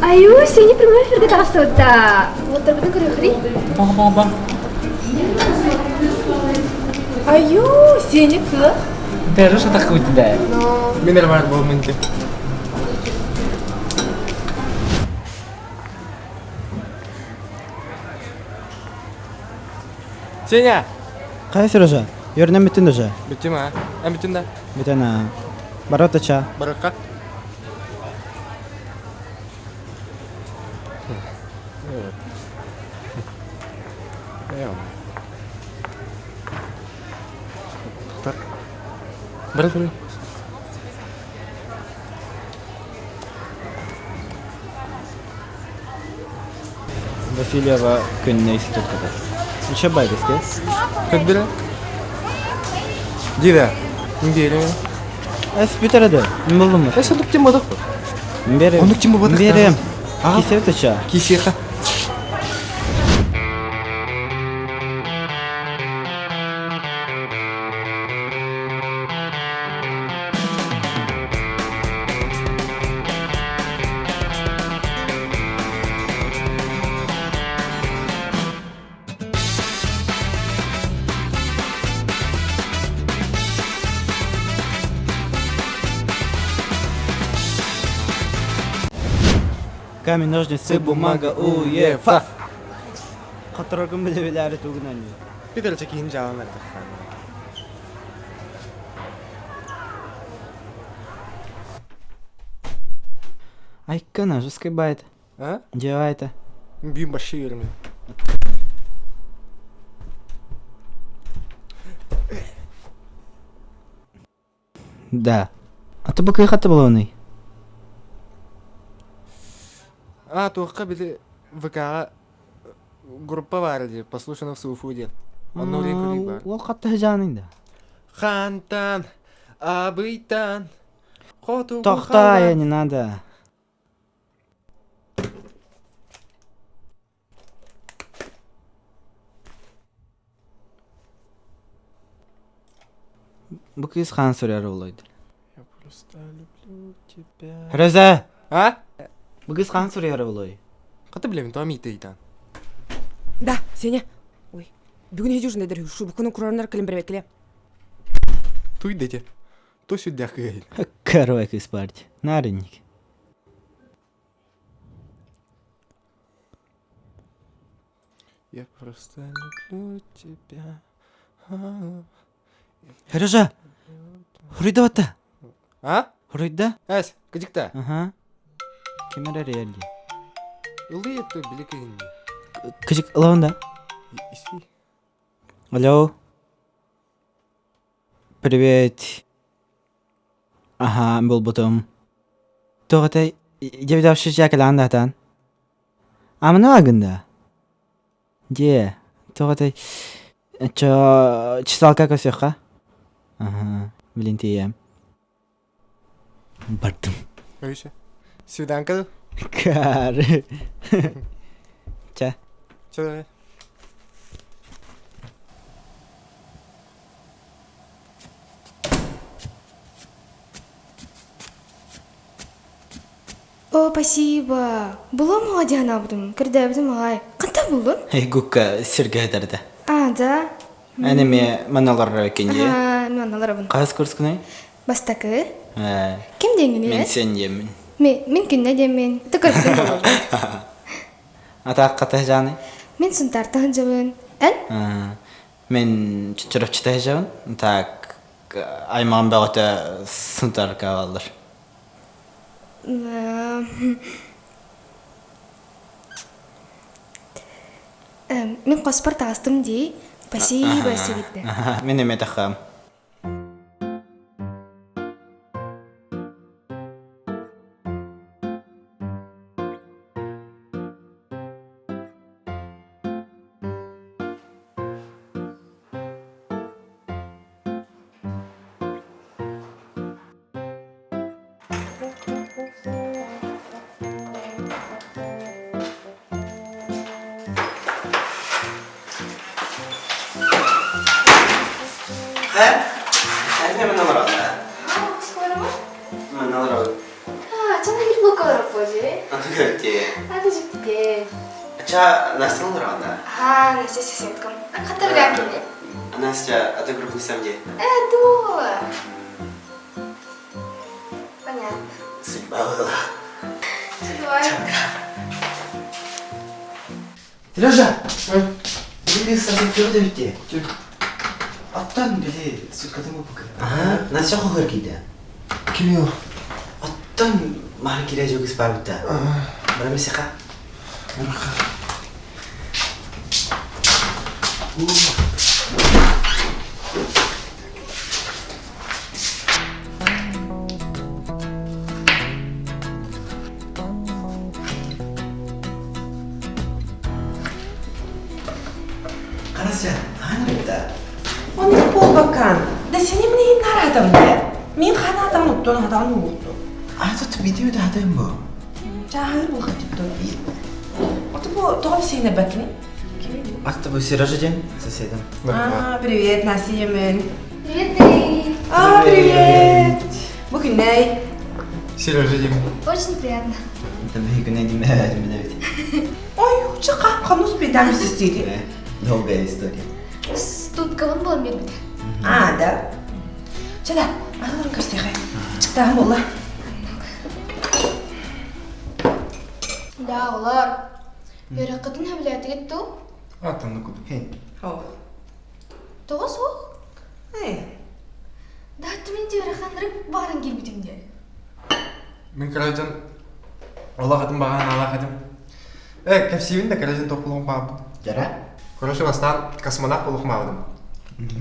Аю, сени прямой эфирге таҕыстыбыта. Уоттарбытын көрүөхри. Баҕа-баҕа. Аю, сени кыах. Даже шатахкыбыт да. Мин эрэ баар буолмун дии. Сеня! Хайа Сережа, Өрнөн бүттүн уже? Бүттүм а. Эн бүттүн да? Бүтэн а. Барат ача. Баракка. Бара турun. Васильева күннэ институтка Еще байдыске? Көддүрэ? Дида. Неделю. Эс бүтереде. Булдум. Эс онук тем бодох. Берем. Онук тем бодох. Берем. Кисеп тача. Кисеха. Камень, ножницы, бумага, уефа. Которогун биле-билээри тугун анньыы. Питер чекин жаан эрдэх. Айкана, жесткий байт. А? Девайта. Бим баши верми. Да. А то бу хата болоный. А, туохха били ВК-ҕа группа баар дии, послушано в Суфу диэн. Онно урин көрүү баар. Ол хатта жаның да. Хантан, абыйтан, хотугу Тохта, я не надо. Бу кыз хан сурар олойду. Я просто люблю тебя. Роза! А? Бу кыз хан сурар олой. Хата билэбин, тоом иитэ Да, Сеня. Ой, бүгүн хежужун дедер шубукуну кураннар кэлин бербеккиле. Туй дети. То сюда кыгайын. Корой кыз парти. Нарынник. Я просто люблю тебя. Сережа! Хуруйда батта. А? Хуруйда? Эс, кыдикта. Ага. Кемер реалди. Ылы это биликин. Кыжык ылавында. Иси. Алло. Привет. Ага, был потом. Тоғатай, дебдавшы жакыландатан. Амына агында. Де, тоғатай, чо, чесалка көсөкка? Ага, блин, тием. Бардым. Өйше. Свиданка. Кар. Ча. Чо? О, спасибо. Булам дианабдым, кирдәбдим ай. Кантан булдун? Эй, гукка сирге дарды. А, да. Әнеме маналар кенде. А, мен аларабын. Қаз курскунай? Бастакы. Ә, Ким деңгини? мен сен емін. Мен мен күнне демен. Тыкырдым. Ата қата жаны. Мен сунтартан жабын. Эн? Мен чырып жабын. Так, аймағым бағыта сынтар кавалыр. Мен коспор тагастым ди. Спасибо, сигитте. Мен эме тахам. Хэ? Әне мен алар. Мен алар. А, чана бир блок алар позже. Аты Аты жиптээ. Ча Настя Луровна. Ага, Настя соседкам. Хата билэн кини. Настя, а ты группа сам где? Э, дуо. Понятно. Судьба была. Давай. Сережа! Били соседка бите. Аттан били суткатын бу Ага, Настя хохыр киде. Кимио? Оттон маған кире жогис бар битте. Барам сиха. Карася, аны битте. Оны буолбаккан. Да сени мне нарадам де. Мин хана адам уттун, адам уттун. А тут видео да хатым бу. Чахыр бу хатыттун. Ото бу тоҕо сине бакни? Атта бу Сережа ден соседом. А, привет, Настя Емен. Привет, Дарья. А, привет. Бу күннэй. Сережа дим. Очень приятно. Это бу күннэй диме диме бит. Ой, чака, хамус бедам систири. Долгая история. Стуткабын буолан биэрбит. А, да. Чада, аналарын көрсехе. Чыктаган болла. Да, олар. Үөрэххитин сөбүлээтигит дуу? Аттан куду. О. Тоҕо суох? Эй. Да, мин үөрэхханнары баҕаран киирбитим дии. Мин каражан Аллах атым баган Аллах атым. Э, кепсибин да каражан тоқпулуғым баабын. Жара? Короче, бастан космонавт болуғым баабын.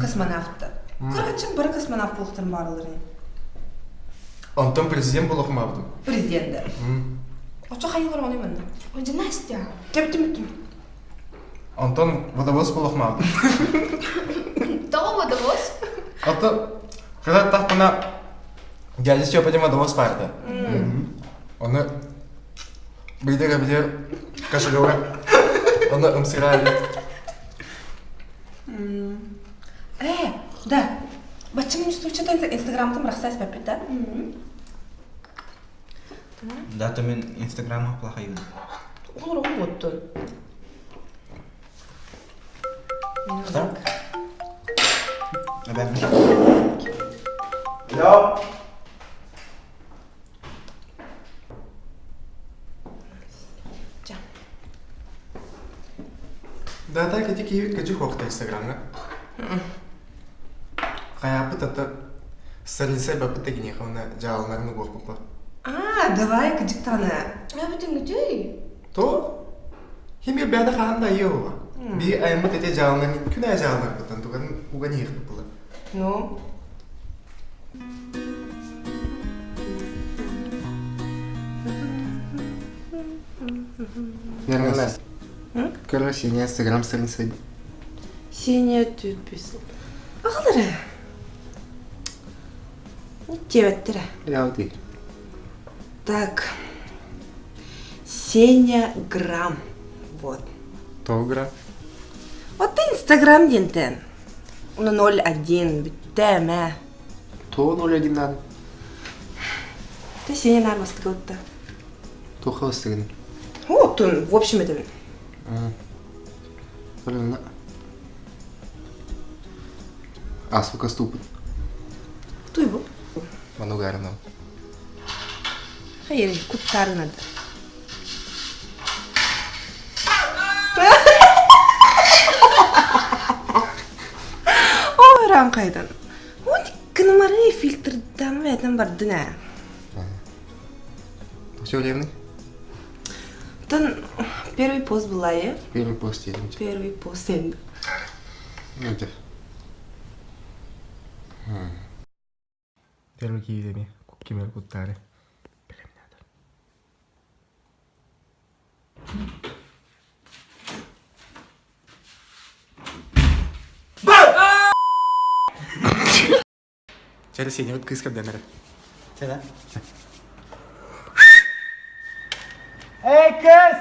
Космонавт. Кыргычын бір космонавт болуқтарын барылыр. Онтон президент болуғым баабын. Президент. Очо хайылар оны мен. Ой, Настя. Кептим бүтүм. Онтон водовоз болуғым баабын. Тоҕо водовоз? Ото, когда тахпана дядя Степа дем водовоз парта. Оны бидер бидер кошелега. Оны ымсырали. Э, да. Бачым институтча инстаграмда мырахсайс баппит, да? Да, то мен инстаграма плохая. Олар ол боттун. Что? Алло. Жа. Да, так эти киевит качу хохта инстаграмна. Хаяпы тата страница бапы тегине хауна жалнарны гохпапа. А, давай кыжыктаны. А бүтүн күтүй. То хими бяда ханда йо. Би аймы тете жалнарны күнә жалнар бутан туган уган ихпапла. Ну. Верно. Короче, не инстаграм страница. Сине түппес. Ағалары. Не тебеттірі. Яуди. Так. Сеня Грам. Вот. Тогра. Вот инстаграм дентен. Уна 01 бүттәмә. То 01 надо. Ты Сеня нармасты кылытты. То холостыгын. Отун, в общем, это... Правильно. А, сука, ступит. Туй бу. Манугарно. Hayır, kutların adı. О, қайдан. Он номары фильтрдан вәден бардын ә. Все верно? Тон первый пост была, е? Первый пост едем. Первый пост енді. Ну, Первый киевдеми, кимер куттары. Билем надо. Через сене вот кыска денер. Чада? Эй, кыз!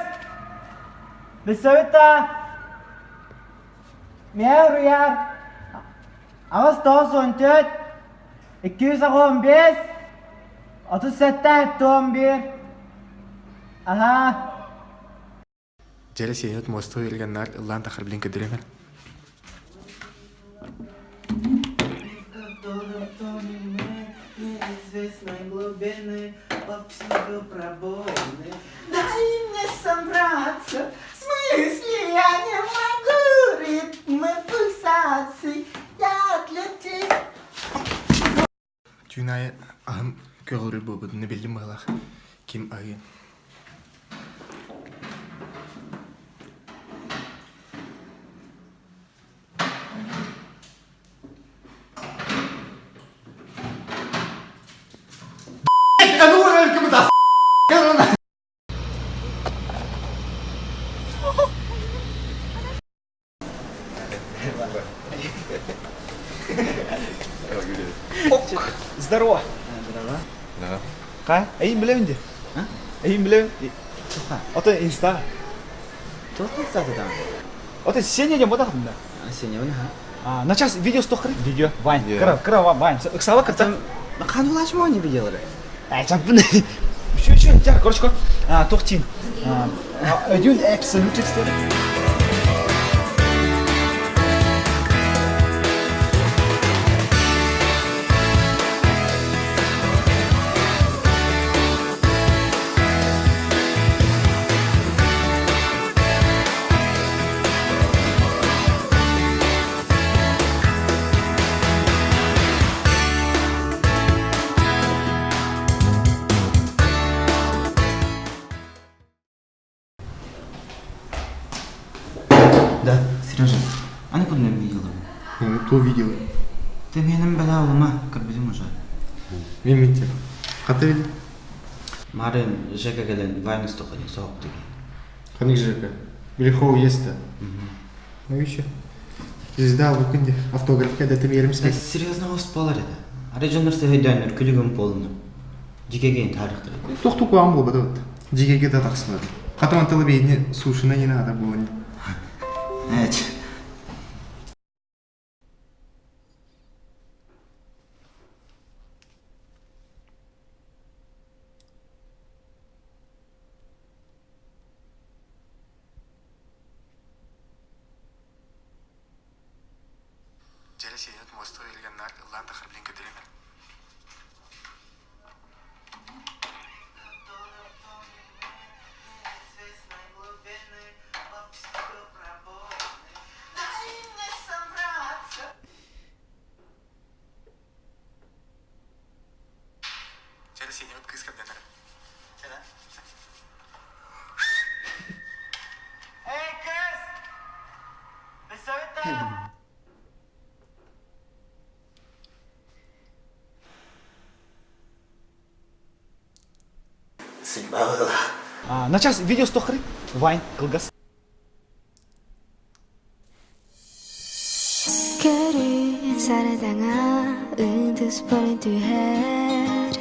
Бисавита! Мяу руяр! Ağız 94 215 37 11. Аһаа. Дьэрэ сиэнит муоста уйулганнаар ыллаан тахар билин көдүрэмэр. Котором тонем мы, неизвестной глубины, повсюду пробоины. Дай мне собраться, в смысле я не могу, ритмы пульсаций, я для тебя. Түүн аайы аһым көҕүрүр буолбутун биллим быһыылаах. Ким аһыан. Здорово. Здорово. Да. Хай, эйин билэбин ди. Эйин билэбин. Ото инста. Туох инстата Ото Сеня диэн ботахтын да. Сеня ха. А, на час видео стохры. Видео. Вайн. Кыра, кыра вайн. Ыксала кырта. Хан улашма не видел ре. Ай, чаппын. Үшү, үшү, жар, короче, туох тиин. Өдүүн абсолютно. Да, Сережа, а на куда видела? Ну, то видела. Ты менем бала улма, көрбүтүм уже. Мен митте. Қата видел? Марын Жека келен вайн стохадин соқ деген. Қаник Жека. Билихоу есть-то. Ну еще. Звезда в күнде автографка да береміз Э, серьезно оспалар еді. Ары жондар сөйдөнөр күлүгүм полну. Жикеген тарихтыр. Тоқту қуам болбады вот. Жигеге да тақсылады. Қатаман тылы бейіне сушина не надо было. Evet. Дьэрэ сиэнит муоста уйулганнаар ыллаан тахар билин көдүрэмэр. Дьэрэ сиэнит кыыс көрдөнөр. Эй, кыз! Бесовета! Судьба А, на час видео стохры. Вайн, кылгас. Көрү сарадаҥа ытыспарын түһэр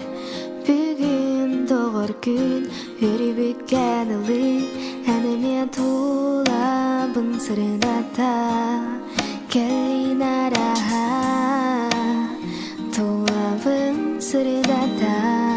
Бүгүн доҕор күн үөрүүбүткэн ылыы Эн эмиэ тулабын сырдата Кэлин араһа тулабын сырдата.